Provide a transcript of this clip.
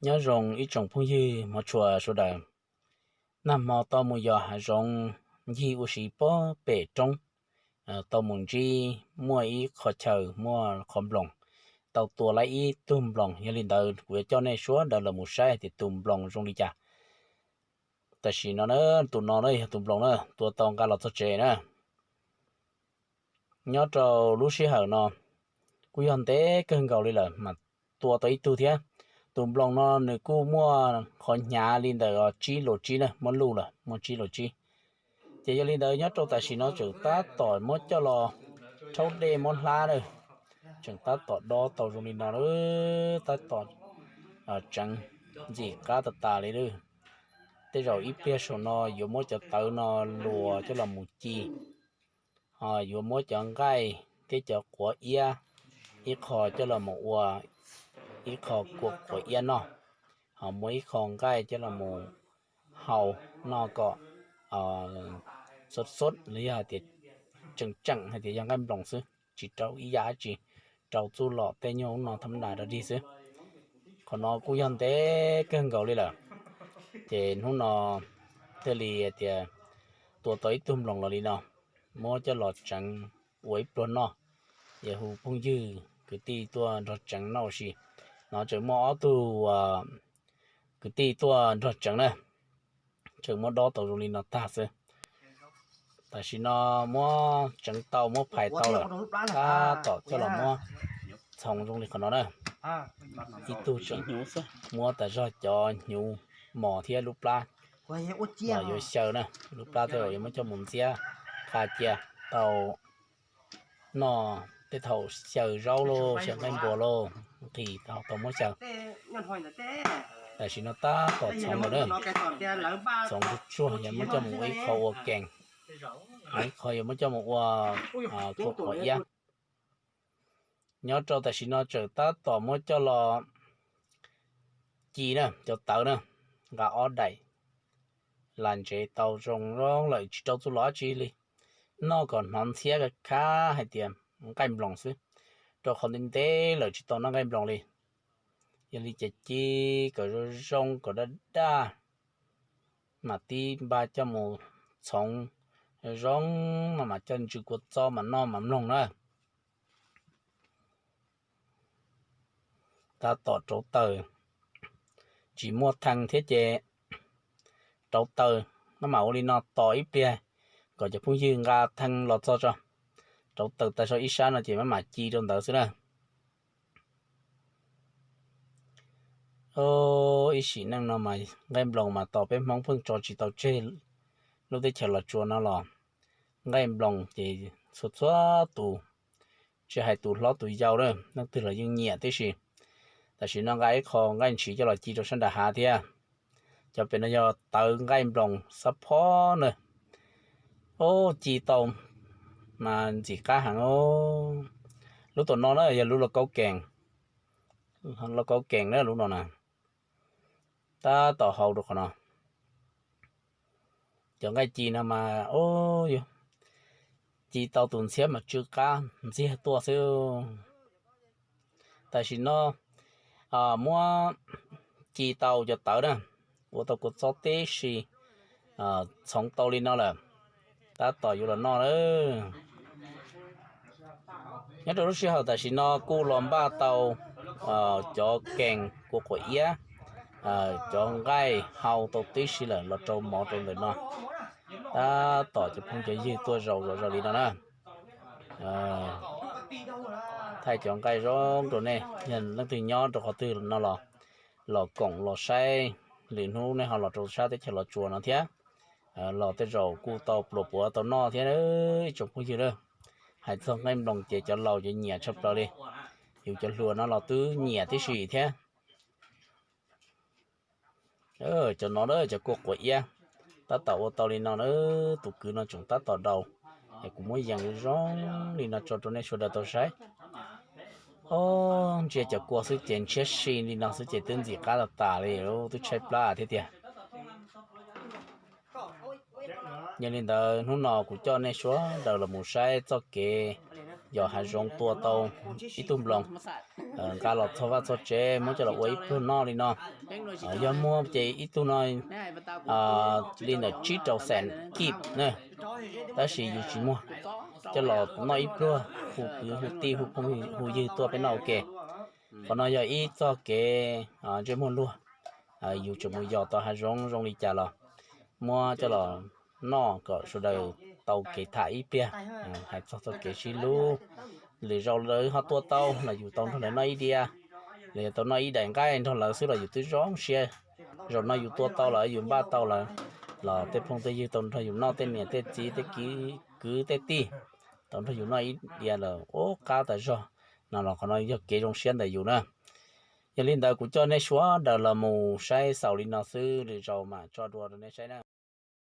Nyob zoo ib tsoom phooj ywg hmov tshua sawv daws. Nag hmo tau mus yos hav zoov ncig ua si pob pem roob, tau mus ntsib muaj ib qho chaw muaj qhov nploos, tau tua laib ib tug nploos. Yog li ntawd kuv yuav coj nej sawv daws los mus saib hais tias tus nploos zoo li cas. Tam sim no na, tus no na yog tus nploos na, tua tau nqa los txog tsev na. Nyob rau lub sij hawm no kuj yog ntev kawg nkaus li lawm mas tua tau ib tug thiab. Tus nploos no nws kuj muaj qhov hnyav li ntawm tsib lus tsib na, muaj luj lawm, muaj tsib lus tsib. Ces yog li ntawd nyob rau tam sim no tseem tab tom muab coj los rhaub dej muab hlab na, tseem tab tom dob tau zoo li no, tab tom tseev ntxim qab tas tas li lawm. Tej zaum ib pliag saum no yuav muab cov tawv no luas coj los mus ci, ho yuav muab cov nqaij thiab cov quav iab ib qho coj los mus ua ib qho kua quav iab noj, ho muab ib qho nqaij coj los mus hau noj kom xub xub los yog hais tias tseem tseem hais tias yog nqaij nploos xwb, tsis rau ib yam dab tsi, rau txuj lom tej nyuag ub no tham ma das rau dig xwb. Qhov no kuj yog ntev kawg nkaus li lawm, ces hnub no thiaj li tias tua tau ib tug nploos los li no, muab coj los tseev ua ib pluag noj, es hu phooj ywg kwv tij tuaj nrog tseev noj ua si. No tseem muaj ob tug kwv tij tuaj nrog tseev na, tseem muab dob tau zoo li no tag xwb. Tam sim no muab tseev tau muab phais tau lawm, tab tom coj los muab txhoov zoo li qhov no na. Ib tug tseem muab tas zog cov hnyuv mos thiab lub plab los yuav xyaw na, lub plab tej zaum yuav muab coj mus ntxiab qha cia tau noj tej thaum xyaw zaub lauj, xyaw nqaij npua lauj, nqhis tau tau muab xyaw. Tam sim no tab tom txhoov lawm na, txhoov tsuag tsuag yuav muab coj mus ua ib qho ua kees, ib qho yuav muab coj mus ua kua quav iab. Nyob rau tam sim no tseem tab tom muab coj los ci na, cov tawv na, nqa ob daim las ntsev tau zoo zoo lawm tsis rau txuj lom dab tsi li, noj kom hnov ntxhiab khab hais tias nqaij nploos xwb, rau qhov ntev ntev lawm tsis tau noj nqaij nploos li. Yog li ces ci kom zoo zoo kom daj daj, mam tib npaj coj mus txhoov zoo no mam coj ntsw kua txob mam noj mam mloog na. Tab tom rauv taws, tsis muaj thee thiab ces rauv taws, maj mam ua li no tos ib pliag kom cov phooj ywg nqa thee los txog tso. Rauv taws tas zog ib sab no ces maj mam ci rau ntawd xwb na. Ib sim neej no mas nqaij nploos mas tos peb Hmoob pheej tso tsis tau tseg. Lub teb chaws Los Tsuas no los nqaij nploos ces txhua txhua tus, tsis hais tus hlob tus yau na, leej twg los yeej nyiam tib si. Tam sim no nqa ib qho nqaij ntshiv coj los ci rau sab nram hav thiab. Cov pem no yog tawv nqaij nploos xab phob na. Ub, ci tau mas ntxim qab heev. Lub tom no na yog lub lauj kaub kees, lauj kaub kees na lub no na. Tab tom hau rau qhov no. Cov nqaij ci no mas ub, ci tau tus ntxhiab mas tsw qab ntxiag tuaj xwb. Tam sim no muab ci tau cov tawv na, ua tau kua txob tib si, txhoov tau li no lawm, tab tom yuav los noj lawm. Nyob rau lub sij hawm tam sim no kuj los npaj tau cov kees kua quav iab, cov nqaij hau tau tib si lawm los rau mov rau ntawm no. Tab tom cov phooj cov ywg tuaj zaum zom zaws li no na. Thaij cov nqaij zoo rau nej, yog leej twg nyob rau qhov twg no los, los koom los saib, lwm hnub nej ho los rau sab teb chaws Los Tsuas no thiab. Los tej zaum kuj tau pluas puav tau noj thiab ib tsoom phooj ywg na. Hais txog nqaij nploos ces cov laus ces nyiam tshaj plaws li, yus cov hluas no los twb nyiam tib si thiab. Cov no na cov kua quav iab, tab tom ua tau li no na, tus kwv no tseem tab tom daus, es kuv muab yees zoo li no tso rau nej sawv daws tau saib. Ob, ntsia cov kua xwb ces ntshiab si li no xwb ces twb ntxim qab tas tas li, twb tshaib plab thiab tiag. Yog li ntawd hnub no kuv coj nej sawv daws los mus saib txoj kev yos hav zoov tua tau ib tug nploos, nqa los txog vaj txog tsev muab coj los ua ib pluag noj li no. Yog muaj ces ib tug no li ntawm tsib rau xees kib na, tab sis yus tsis muag, coj los noj ib pluag, hu kwv hu tij hu phooj hu ywg tuaj peb noj ua ke. Qhov no yog ib txoj kev ntsej muag luag. Yus tseem mus yos tau hav zoov zoo li cas los muab coj los noj kom sawv daws tau kev tham ib pliag, hais txog txoj kev sib hlub. Lwm zaus lawv ho tua tau los yus tau nrog lawv noj ib diav, los yog tau noj ib daim nqaij nrog lawv xwb los yus twb zoo siab. Zaum no yus tua tau lawm, yus npaj tau lawm, los tej phooj tej ywg tau nrog yus noj, tej niam tej txiv tej kwv tej tij tau nrog yus noj ib diav lawm, ua qab tas zog. No los qhov no yog kev zoo siab ntawm yus na. Yog li ntawd kuv coj nej sawv daws los mus saib xaus li no xwb, lwm zaus mam tso dua rau nej saib na.